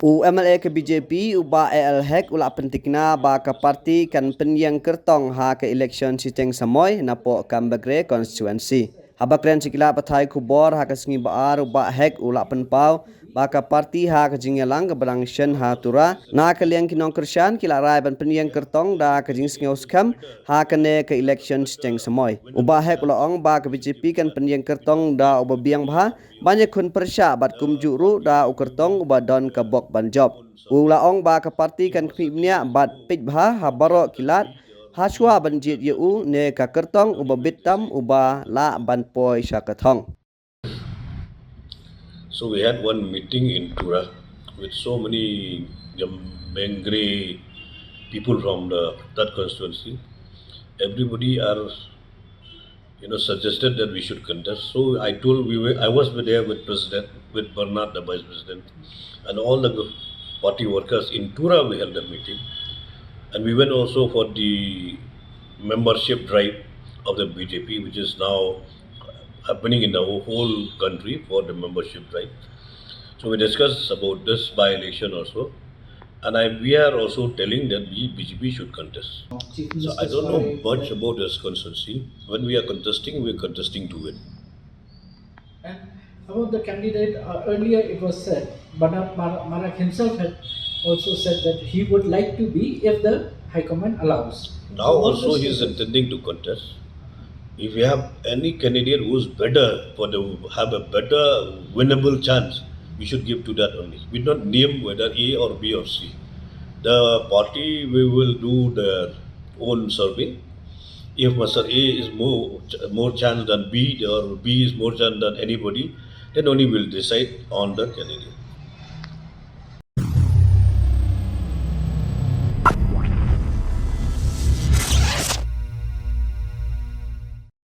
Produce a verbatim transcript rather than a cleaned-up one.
U M L A ka B J P, u Bah A L Hek, u la pyntikna ba ka party kan pynïeng kyrtong ha ka election shiteng samoi napoh Gambegre constituency. Haba kren sha ki lad pathai khubor ha ka sngi Ba-ar, u Bah Hek u la pynpaw ba ka party ha ka jingïalang kaba dang shen ha Tura, na ka liang ki nongkyrshan ki la rai ban pynïeng kyrtong da ka jingsngewskhem ha kane ka election shiteng samoi. U Bah Hek u la ong ba ka B J P kan pynïeng kyrtong da uba biang bha ban ïakhun pyrshah bad kumjuh ruh da u kyrtong uba don ka bok ban jop. U la ong ba ka party kan khmih bniah bad peit bha ha baroh ki lad ha shuwa ban jied ïa u ne ka kyrtong uba bit tam uba lah ban poi sha ka thong. So we had one meeting in Tura with so many Gambegre people from the, that constituency. Everybody are, you know, suggested that we should contest. So I told, we were, I was there with president, with Bernard, the vice president, and all the party workers in Tura. We held a meeting, and we went also for the membership drive of the B J P, which is now happening in the whole country for the membership drive. So we discussed about this by-election also, and I, we are also telling that we, B J P should contest. So I don't know much about this constituency. When we are contesting, we are contesting to win. And about the candidate, uh, earlier it was said, Bernard Mar- Marak himself had also said that he would like to be if the High Command allows. Now also he is intending to contest. If we have any candidate who is better, for the, have a better winnable chance, we should give to that only. We don't name whether A or B or C. The party, we will do their own survey. If Mister A is more, more chance than B or B is more chance than anybody, then only we'll decide on the candidate.